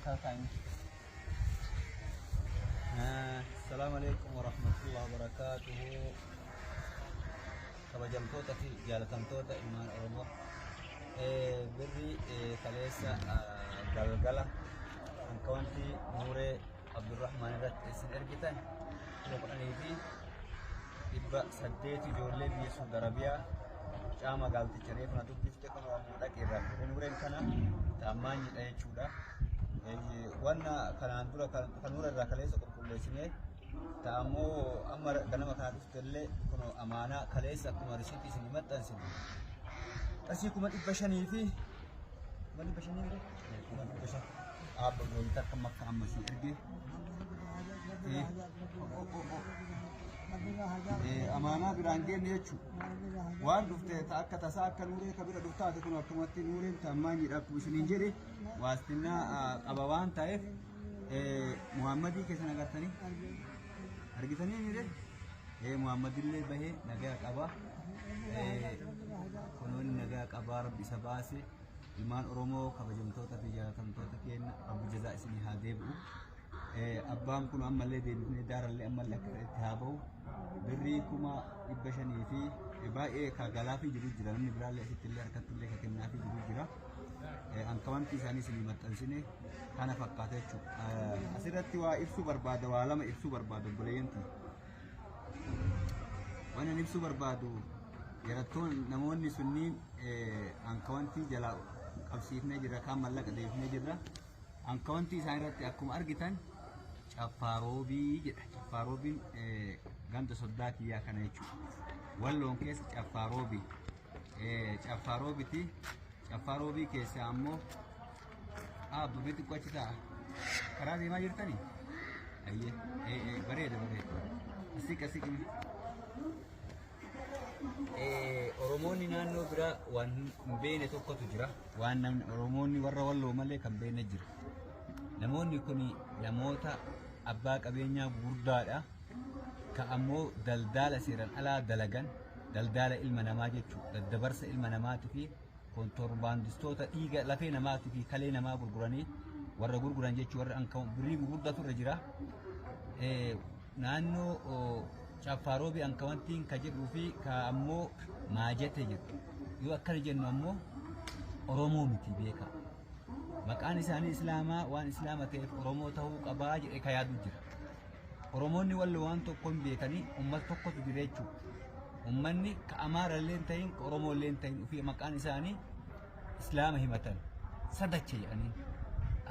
Mataa kaa'ime. Assalaamu alaikum warahmatullahi wabarakaatuhu. Kabajamtoota fi jaalatamtoota ilmaan Oromoo. Birri kaleessa galgala akkaawwantii Nuuree Abdurrahmaan irratti isin ergitan 10,800 ijoollee biyya Suudi Arabiyaa mucaa magaalticha reefu na dubbifte kun waan dhaqe irraa fuudhe Nuureen kana taammaanyidha jechuudha. Wanna kanaan dura kan Nuura irraa kaleessa qulqulleessinee ta'ammoo amma ganama kana dhufte illee kun amaanaa kaleessa akkuma risiitii isin maxxansine qarshii 500,000 fi 500,000 500,000 abba goolita akka makka amma si erge. Amaanaa biraan geenne jechuudha. Waan dhufte akka tasaa akka Nuuree ka bira dhuftaate kun akkumatti Nuureen taammaanyidha akkuma isiniin jedhe waastinnaa qaba waan ta'eef Muhammadii keessan agartanii argitanii ni ree Muhammadillee bahee nagaa qaba. Kunuun nagaa qabaa rabbi isa baase. Ilmaan Oromoo kabajamtoota fi jaalatamtoota keenya rabbi jazaa isinii haa deebi'u. Abbaan kun ammallee deebifnee daarallee ammallee akka ta'etti haa bahu. Birrii 500,000 fi baay'ee ka galaafii jiru jira. Namni biraallee asitti illee harkatti illee ka kennaafii jiru jira. Ankawantii isaanii isinii maxxansine kana fakkaata jechuudha. Asirratti waa ibsuu barbaada, waa lama ibsuu barbaada obboleeyyanti. Waan ani ibsuu barbaadu yarattoon namoonni sunniin ankawantii jalaa qabsiifnee jirra kaan mallaqa deebifnee jirra. Ankawantii isaan irratti akkuma argitan Caffaaroobii jedha. Caffaaroobiin ganda soddaa kiyyaa kana jechuudha. Walloon keessa Caffaaroobii. Caffaroobiti. Caffaroobii keessa ammoo abbabee xiqqoo achi taa'a. Karaa deemaa jirtanii? Ayyee bareeda bareeda. Asiq asiq. Oromoonni naannoo biraa waan hin beekne tokkotu jira. Waan namni Oromoonni warra Walloo malee kan beekne jira. Namoonni kun namoota abbaa qabeenyaa gurguddaadha. Ka ammoo daldaala seeraan alaa dalagan, daldaala ilma namaa jechuudha. Daddabarsa ilma namaatii fi kontorbaandistoota dhiiga lafee namaatii fi kalee namaa gurguranii warra gurguran jechuudha. Warra anka birrii gurguddaatu irra jira. Naannoo Caffaaroobii ankawantiin ka jedhuu fi ka ammoo Maajate jedhu. Yoo akkana jennu ammoo Oromoo miti beekaa. Maqaan isaanii Islaamaa waan Islaama ta'eef Oromoo ta'uu qabaa jedhee ka yaadu jira. Oromoonni Walloo waan tokko hin beekanii uummata tokkotu jira jechuudha. Uummanni ka Amaara illee hin ta'in ka Oromoo illee hin ta'in ofii maqaan isaanii Islaama himatan sadacha jedhanii.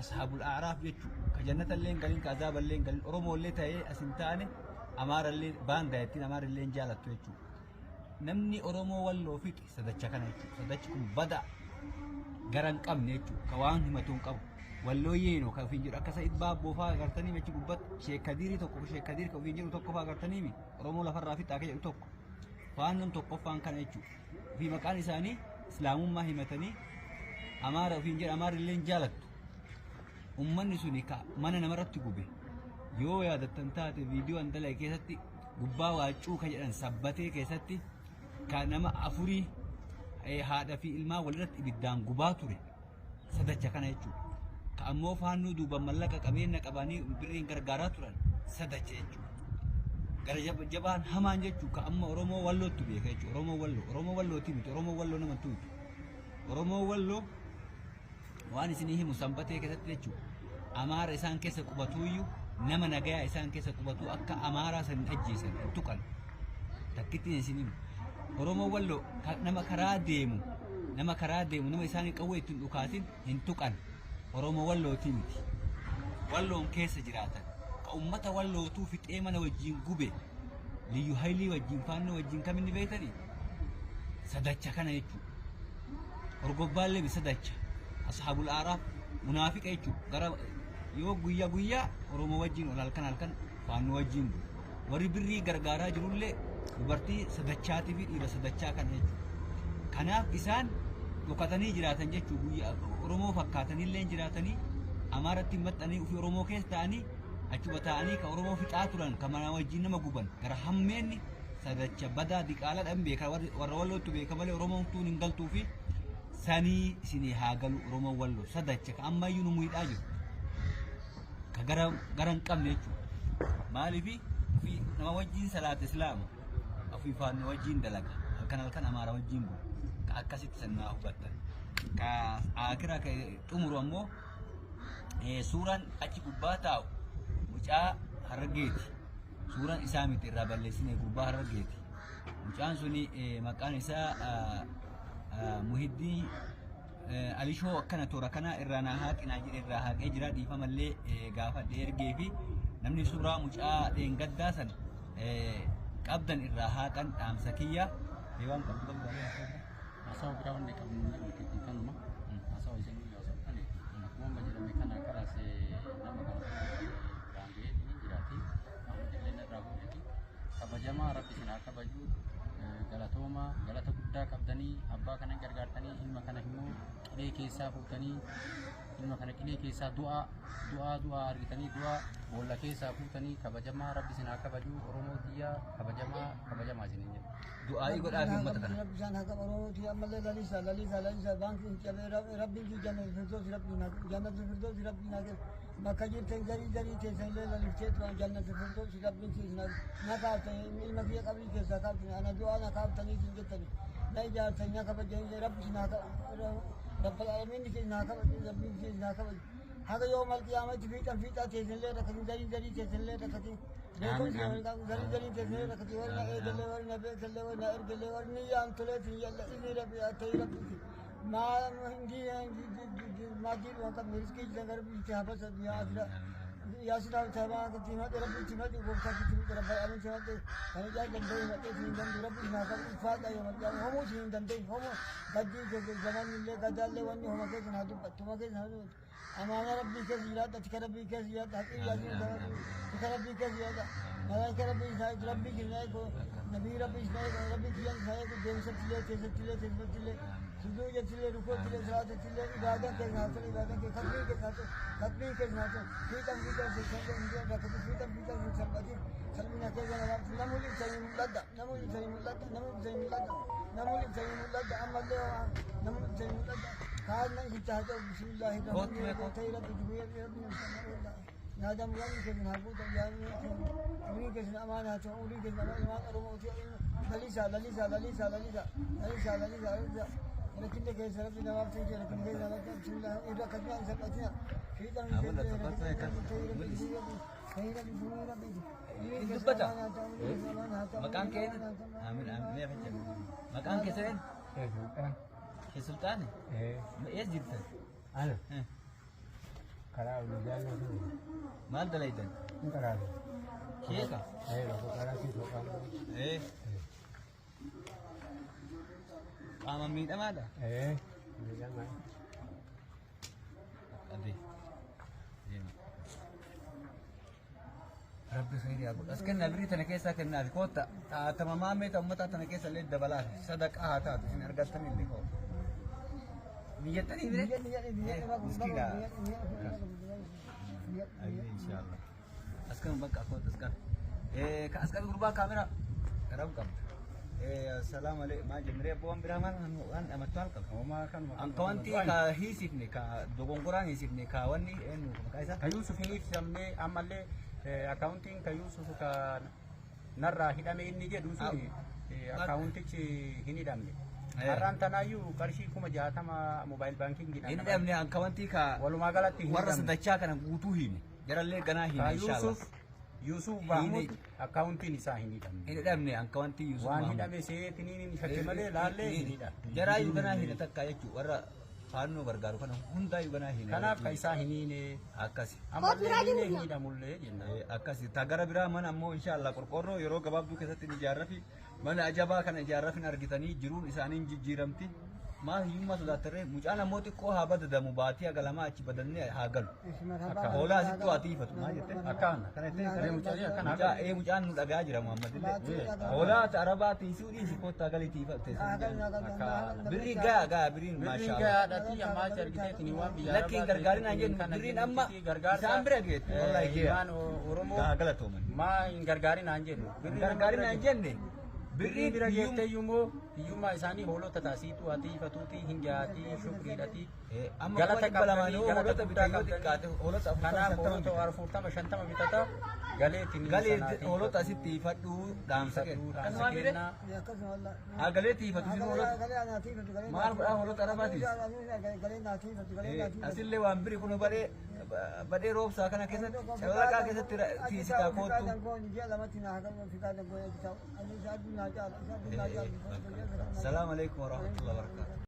Ashaabul A'raaf jechuudha. Ka jannata illee hin galin ka azaaba illee hin galin Oromoo illee ta'ee as hin taane Amaara illee baandaa ittiin Amaara illee hin jaalattu jechuudha. Namni Oromoo Walloo fixe sadacha kana jechuudha. Sadachi kun badaa gara hin qabne jechuudha. Ka waan himatu hin qabu. Walloo yeenoo kan ofiin jedhu akka Sa'id Baabboo fa'aa agartanii achi gubbatti Sheek Kadiirii tokko Sheek Kadiir kan ofiin jedhu tokko fa'aa agartanii Oromoo lafarraa fixaa akka jedhu tokko. Faannoon tokkoffaan kana jechuudha. Ofii maqaan isaanii Islaamummaa himatanii Amaara ofiin jedhu Amaarri illee hin jaalattu. Uummanni suni ka mana namarratti gube yoo yaadattan taate viidiyoo an dalage keessatti gubbaa waaccuu ka jedhan sabbatee keessatti ka nama afurii haadha fi ilmaan walirratti ibiddaan gubaa ture sadacha kana jechuudha. Ka ammoo faannoo duuba mallaqa qabeenya qabanii birriin gargaaraa turan sadacha jechuudha. Gara jabaan hamaan jechuudha ka amma Oromoo Wallootti beeka jechuudha. Oromoo Walloo Oromoo Wallootii miti Oromoo Walloo nama miti. Oromoo Walloo waan isinii himu sanbatee keessatti jechuudha. Amaara isaan keessa qubatuuyyu nama nagayaa isaan keessa qubatuu akka Amaaraa san hin ajjeesan hin tuqan. Takkittiin isin himu. Oromoo Walloo nama karaa deemu nama karaa deemu nama isaan qawwee ittiin dhukaasin hin tuqan. Oromoo Wallootii miti. Walloon keessa jiraatan. Ka ummata Wallootuu fixee mana wajjin gube Liyyu Haayilii wajjin Faannoo wajjin kam inni beektanii? Sadacha kana jechuudha. Horgobbaallee bi sadacha. Ashaabul Aaraaf munaafiqa jechuudha. Gara yoo guyyaa guyyaa Oromoo wajjin ol halkan halkan Faannoo wajjin bulu. Warri birrii gargaaraa jirullee dubartii sadachaatii fi dhiira sadachaa kana jechuudha. Kanaaf isaan dhokatanii jiraatan jechuudha. Guyyaa Oromoo fakkaatanii jiraatanii Amaaratti maxxanii ofii Oromoo keessa ta'anii achuma taa'anii ka Oromoo fixaa turan ka mana wajjin nama guban gara hammeenni sadacha badaa diqaaladhaan beeka warra Wallootti beeka malee Oromoon tuun hin galtuu fi sanii isinii haa galu Oromoon Walloo sadacha ka ammayyuu nu miidhaa jiru. Ka gara gara hin qabne jechuudha. Maaliif ofii nama wajjin salaata Islaama ofii faanno wajjin dalaga halkan halkan Amaara wajjin bulu. Ka akkasitti san naa hubattan. Ka akira ka xumuru ammoo suuraan achi gubbaa taa'u mucaa Harargeeti. Suuraan isaa miti irraa balleessine gurbaa Harargeeti. Mucaan suni maqaan isaa Muhiddii Alishoo akkana toora kana irraa naa haaqinaa jedhe irraa haaqee jira dhiifamallee gaafadhe ergee fi namni suuraa mucaa dheengaddaa san qabdan irraa haaqan dhaamsa kiyya. Waan qabdu qabdu. Haasawa biraa wanni qabnu hin jiru nuti kanuma. Haasawa isin haasoftan akkuma amma jedhame kana karaas nama kana biraan ga'ee ni jiraati. Amma illee irraa fuudheeti. Kabajamaa Rabbi isin haa kabaju. Galatooma galata guddaa qabdanii abbaa kana gargaartanii ilma kana immoo qilee keessaa fuutanii ilma kana qilee keessaa du'aa du'aa du'aa argitanii du'aa boolla keessaa fuutanii kabajamaa Rabbi isin haa kabaju. Oromoo tiyyaa kabajamaa kabajamaa isiniin jedha. Du'aa'ii godhaa fi uummata kana. Rabbi isaan haa qabu Oromoo tiyya ammallee lalisaa lalisaa lalisaa baankiin cabee Rabbiin kii jannata firdoosi Rabbiin haa jannata firdoosi Rabbiin haa kennu. Bakka jirtan garii garii teessan illee laliftee turan jannata firdoosi Rabbiin kii isin haa na kaaftan ilma kiyya qabrii keessaa kaaftan ana du'aa na kaaftanii isin jettani na ijaartan na kabajanii Rabbi isin haa Rabbal aalamiin kii isin haa kabaju Rabbiin kii isin haa kabaju. Haga yoomal qiyaamatti fiixan fiixaa teessan illee rakkatin garii garii teessan illee rakkatin. Beekumsi garii garii teessan illee rakkatin warri na eegallee warri na beekallee warri na ergallee warri ni yaamtoleetiin yalla inni Rabbi ta'ii Rabbiiti. Ma maadii waan qabne riskii jiran gara biyyi habasa biyya akira. Yaa silaa taabaa akkatti himadhe Rabbi itti himadhe gooftaa itti himadhe Rabbi aalamiin itti himadhe kan ijaan danda'e himadhe itti hin danda'u Rabbi isin haa qabu ulfaadha yoo malqiyaama homuu isin hin danda'in homuu gaddii keessa zamanni illee gadaallee wanni homa keessa haa dubbattu homa keessa haa dubbattu. Amaana Rabbii keessa jiraadha tika Rabbii keessa jiraadha haqii yaasiin tika Rabbii keessa jiraadha malaayika Rabbii isaa eegu Rabbii keessa eegu nabii Rabbii isaa eegu Rabbii kiyyaan isaa eegu deemsatti illee keessatti illee teessumatti illee sujuudatti illee rukootti illee salaatatti illee ibaadan keessa haa ta'u ibaadan keessa takbiir keessa haa ta'u takbiir keessa haa ta'u fiixan fiixan keessa illee hin rakkatu fiixan fiixan hin salphatin salphina keessa namaatti namni ibsanii mul'adha namni ibsanii mul'adha namni ibsanii mul'adha namni ibsanii mul'adha ammallee namni ibsanii mul'adha kaanna isitti haa ta'u bismillaahi Kootu mee kootu. ta'e Rabbi guyyaa Rabbi yaada muraasni keessan haa guutan yaadni umrii keessan amaana haa ta'u umrii keessan amaana ilmaan Oromoo lalisaa lalisaa lalisaa lalisaa lalisaa lalisaa lalisaa rakkinni keessa Rabbi namaaf ta'e rakkinni keessa namaaf ta'e bismillah irra akkasuma hin salphatina fiixan Hin dubbata? Maqaan kee Aamin aamin mee facha. Maqaan kee seen? Kee Sulxaani? Eessa jirtan? Ana karaa olii sun Maal dalaytan? hin qaraabe. Sheeka? Bakka karaa keessoo qabu. Qaama miidhamaadha? Miidhamaa. Adee. Deema. Rabbi khayrii haa godhu. As kennaa birrii tana keessaa kennaafi kootta taatama maamee ta uummataa tana keessa illee dabalaaf sadaqaa haa taatu isin argattan illee kootta. Niyyattanii bire? Miskiina. Ayyee inshaallah. As kan bakka kootta as kan. Ka as qabi gurbaa kaameraa garam qabda. Assalamu alaikum. Maal jennee abboo waan biraa maal waan amattu maal qabda? Homaa kanuma. Anka wanti ka hiisifne ka dogongoraan hiisifne ka wanni eenyu maqaa isaa? Ka Yuusuf hin ibsamne ammallee akkaawuntiin ka Yuusuf ka narraa hidhame inni jedhu suni akkaawuntichi hin hidhamne. Har'aan tanaayyuu qarshii 60,000 mobile bankingiidhaan. Hin hidhamne anka wanti ka Walumaa galatti hin warra hidhamne. sadachaa kana guutuu hiine. Jarallee ganaa hiine Ka inshallah. Yuusuf Yuusuf Mahmud akkaawuntiin isaa hin hidhamne. Hin hidhamne anka wanti Yuusuf Waan Mahmud. hidhame seetiniin shakke malee laallee hin hidhamne. Jaraayyuu ganaa hiine takka jechuun warra faannoo gargaaru kana hundaayyuu ganaa hiine. Kanaaf ka isaa hin hiine. Akkasi. Ammallee hiine hin hidhamullee jenna. Akkasi. Ta gara biraa mana ammoo inshallah qorqoorroo yeroo gabaabduu keessatti ni ijaarrafi. Mana ajabaa kana ijaarrafin argitanii jiruun isaanii hin jijjiiramti. Maal hiyyummaa sodaattarree mucaan ammoo xiqqoo haa badadamu baatii haga lamaa achi badannee haa galu. Hoolaa asittuu haa tiifatu maal jette? Akkaan. Kana jettee Mucaan akkana. Mucaa mucaan nu dhagaa jira Muhammad illee. Hoolaa arabaa tiisuu dhiisi kottaa galii tiifatte. Birrii gaa gaa birriin Birriin maashaallah. gahaadhaati ammaa achi argiteetiin waan biyya Lakkiin gargaarin aan jennu birriin amma isaan bira geette. Wallahi gee. Ilmaan Oromoo Gaa galatooman. maa hin gargaarin aan jennu. Gargaarin aan jenne Birriin birriin bira geettee immoo Hiyyummaa isaanii hoolota taasiitu ati ifatuuti hin gahaatii shukriidhati. Amma Galata 200,000 yoo qabdanii galata hoolota guddaa bitan yoo xiqqaate qabdanii. hoolota 40 Kanaaf 50 hoolota bitata. 40 50 bitata galeetiin Galee hoolota asitti ifadhu dhaamsa kenna. Akkasuma mire Akkasuma wallaahi. haa galee tiifatu isin hoolota. Galee naatiifatu galee. Maal godhaa hoolota Arabaatiif? Galee naatiifatu galee naatiifatu. Asillee waan biri kun badhee badhee roobsaa kana keessatti calaqaa keessatti tiisitaa koottu. Salaamu alaikum warahmatullahi wabarakatuh.